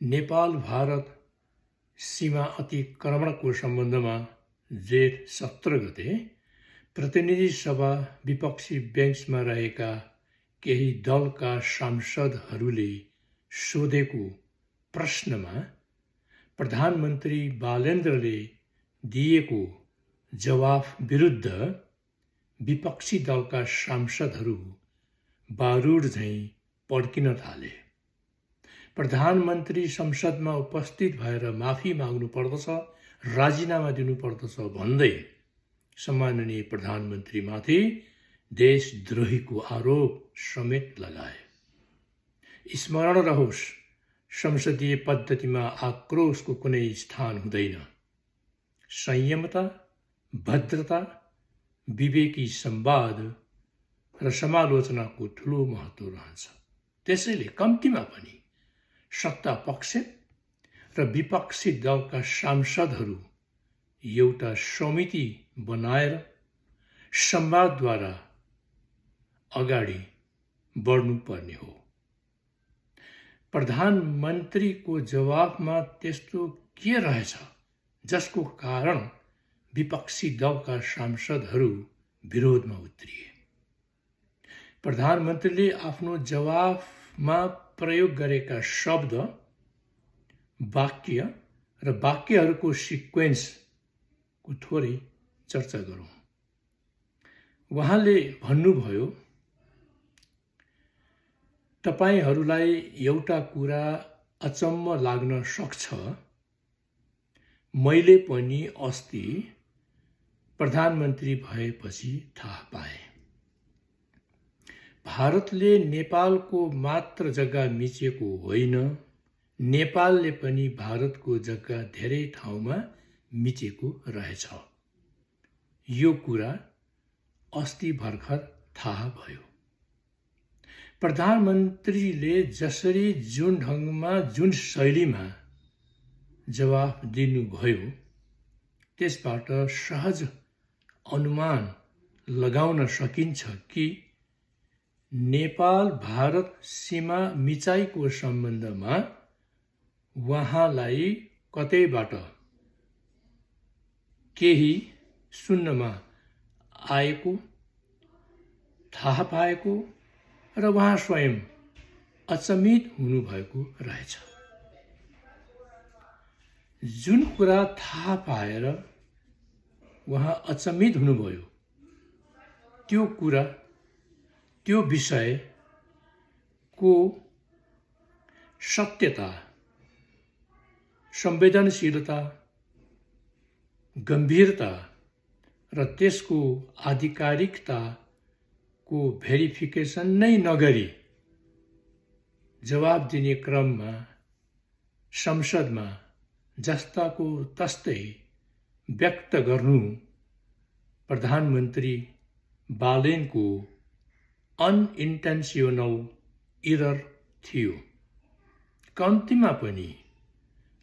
नेपाल भारत सीमा अतिक्रमणको सम्बन्धमा जेठ 17 गते प्रतिनिधि सभा विपक्षी बेन्चमा रहेका केही दलका सांसदहरूले सोधेको प्रश्नमा प्रधानमन्त्री बालेन्द्रले दिएको जवाफ विरुद्ध विपक्षी दलका सांसदहरू बारुद झैँ पड्किन थाले। प्रधानमन्त्री संसदमा उपस्थित भएर माफी माग्नु पर्दछ, राजीनामा दिनुपर्दछ भन्दै सम्माननीय प्रधानमन्त्रीमाथि देशद्रोहीको आरोप समेत लगाए। स्मरण रहोस्, संसदीय पद्धतिमा आक्रोशको कुनै स्थान हुँदैन। संयमता, भद्रता, विवेकी संवाद र समालोचनाको ठूलो महत्त्व रहन्छ। त्यसैले कम्तीमा पनि सत्ता पक्ष र विपक्षी दलका सांसदहरू एउटा समिति बनाएर संवादद्वारा अगाडि बढ्नुपर्ने हो। प्रधानमन्त्रीको जवाफमा त्यस्तो के रहेछ जसको कारण विपक्षी दलका सांसदहरू विरोधमा उत्रिए? प्रधानमन्त्रीले आफ्नो जवाफमा प्रयोग गरेका शब्द, वाक्य र वाक्यहरूको सिक्वेन्सको थोरै चर्चा गरौँ। उहाँले भन्नुभयो, तपाईहरूलाई एउटा कुरा अचम्म लाग्न सक्छ, मैले पनि अस्ति प्रधानमन्त्री भएपछि थाहा पाएँ। भारतले नेपालको मात्र जग्गा मिचेको होइन, नेपालले पनि भारतको जग्गा धेरै ठाउँमा मिचेको रहेछ। यो कुरा अस्ति भर्खर थाहा भयो। प्रधानमन्त्रीले जसरी, जुन ढङ्गमा, जुन शैलीमा जवाफ दिनुभयो त्यसबाट सहज अनुमान लगाउन सकिन्छ कि नेपाल भारत सीमा मिचाइको सम्बन्धमा उहाँलाई कतैबाट केही सुन्नमा आएको, थाहा पाएको र उहाँ स्वयं अचम्मित हुनुभएको रहेछ। जुन कुरा थाहा पाएर उहाँ अचम्मित हुनुभयो त्यो कुरा, त्यो विषयको सत्यता, संवेदनशीलता, गम्भीरता र त्यसको आधिकारिकताको भेरिफिकेसन नै नगरी जवाब दिने क्रममा संसदमा जस्ताको तस्तै व्यक्त गर्नु प्रधानमन्त्री बालेनको अनइन्टेन्सनल इरर थियो। कम्तीमा पनि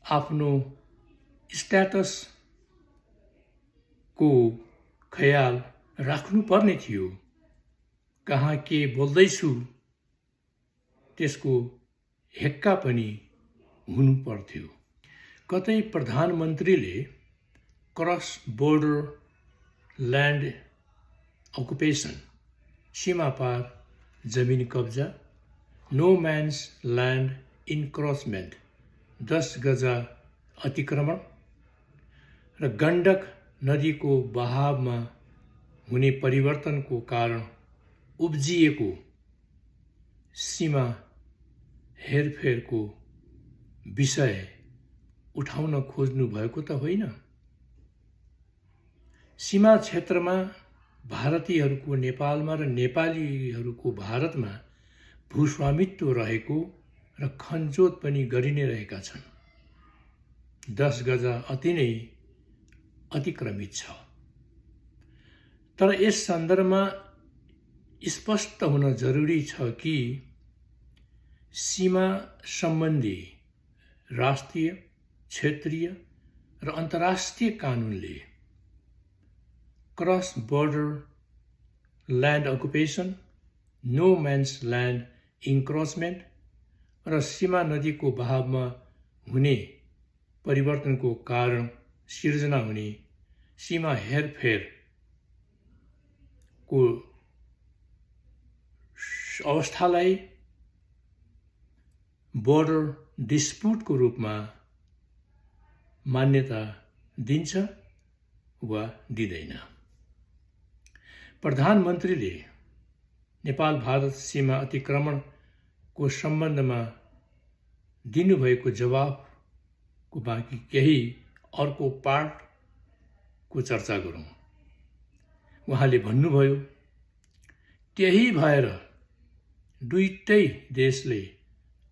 आफ्नो स्ट्याटसको ख्याल राख्नुपर्ने थियो। कहाँ के बोल्दैछु त्यसको हेक्का पनि हुनु पर्थ्यो। कतै प्रधानमन्त्रीले क्रस बोर्डर ल्यान्ड अकुपेसन, सीमापार जमिन कब्जा, नो म्यान्स ल्यान्ड इन्क्रोचमेन्ट, 10 गजा अतिक्रमण र गण्डक नदीको बहावमा हुने परिवर्तनको कारण उब्जिएको सीमा हेरफेरको विषय उठाउन खोज्नु भएको त होइन। सीमा क्षेत्रमा भारतीयहरूको नेपालमा र नेपालीहरूको भारतमा भूस्वामित्व रहेको र खनजोत पनि गरि नै रहेका छन्। 10 गजा अति नै अतिक्रमित छ। तर यस सन्दर्भमा स्पष्ट हुन जरुरी छ कि सीमा सम्बन्धी राष्ट्रिय, क्षेत्रीय र अन्तर्राष्ट्रिय कानुनले cross border land occupation, no man's land encroachment र सीमा नदीको बहावमा हुने परिवर्तनको कारण सिर्जना हुने सीमा हेरफेरको अवस्थालाई बोर्डर डिस्प्युटको रूपमा मान्यता दिन्छ वा दिँदैन। प्रधानमन्त्रीले नेपाल भारत सीमा अतिक्रमणको सम्बन्धमा दिनुभएको जवाफको बाँकी केही अर्को पार्टको चर्चा गरौँ। उहाँले भन्नुभयो, त्यही भएर दुईटै देशले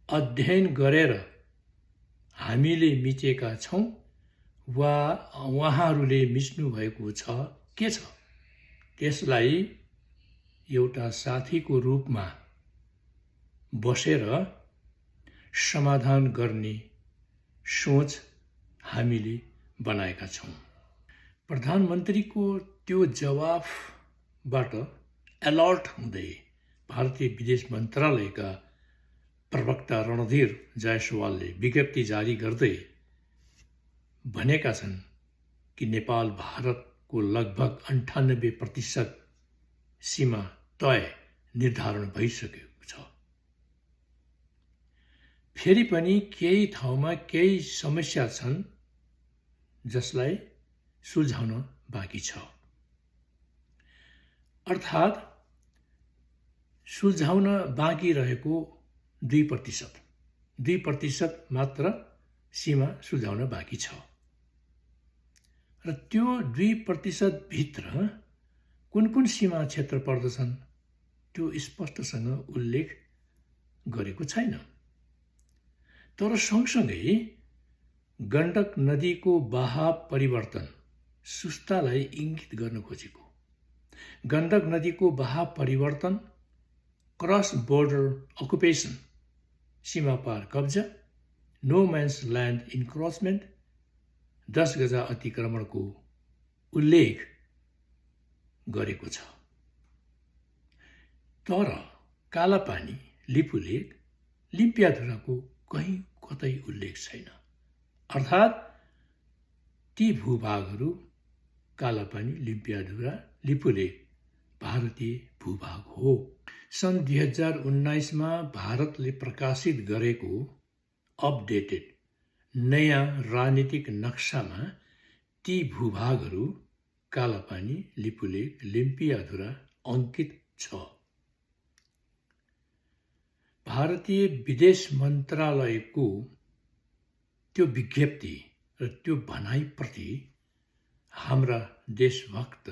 अध्ययन गरेर हामीले मिचेका छौँ वा उहाँहरूले मिच्नु भएको छ के छ, त्यसलाई एउटा साथीको रूपमा बसेर समाधान गर्ने सोच हामीले बनाएका छौँ। प्रधानमन्त्रीको त्यो जवाफबाट अलर्ट हुँदै भारतीय विदेश मन्त्रालयका प्रवक्ता रणधीर जायसवालले विज्ञप्ति जारी गर्दै भनेका छन् कि नेपाल भारतको लगभग 98% सीमा तय निर्धारण भइसकेको छ। फेरि पनि केही ठाउँमा केही समस्या छन् जसलाई सुल्झाउन बाँकी छ। अर्थात् सुल्झाउन बाँकी रहेको 2% मात्र सीमा सुल्झाउन बाँकी छ र त्यो 2% भित्र कुन कुन सीमा क्षेत्र पर्दछन् त्यो स्पष्टसँग उल्लेख गरेको छैन। तर सँगसँगै गण्डक नदीको बहाव परिवर्तन सुस्तालाई इङ्गित गर्न खोजेको, गण्डक नदीको बहाव परिवर्तन, क्रस बोर्डर अकुपेसन, सीमा पार कब्जा, नो म्यान्स ल्यान्ड इन्क्रोचमेन्ट, 10 गजा अतिक्रमणको उल्लेख गरेको छ। तर कालापानी, लिपुलेक, लिम्पियाधुराको कहीँ कतै उल्लेख छैन। अर्थात् ती भूभागहरू कालापानी, लिम्पियाधुरा, लिपुलेक भारतीय भूभाग हो। सन् 2019मा भारतले प्रकाशित गरेको अपडेटेड नयाँ राजनीतिक नक्सामा ती भूभागहरू कालापानी, लिपुलेक, लिम्पियाधुरा अङ्कित छ। भारतीय विदेश मन्त्रालयको त्यो विज्ञप्ति र त्यो भनाइप्रति हाम्रा देशभक्त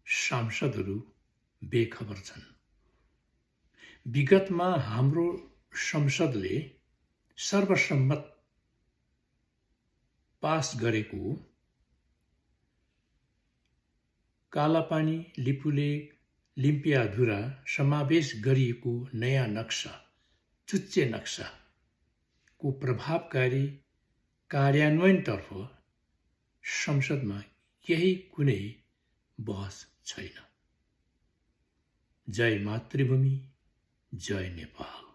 सांसदहरू बेखबर छन्। विगतमा हाम्रो संसदले सर्वसम्मत पास गरेको कालापानी, लिपुलेक, लिम्पियाधुरा समावेश गरिएको नयाँ नक्सा, चुच्चे नक्साको प्रभावकारी कार्यान्वयनतर्फ संसदमा केही कुनै बहस छैन। जय मातृभूमि, जय नेपाल।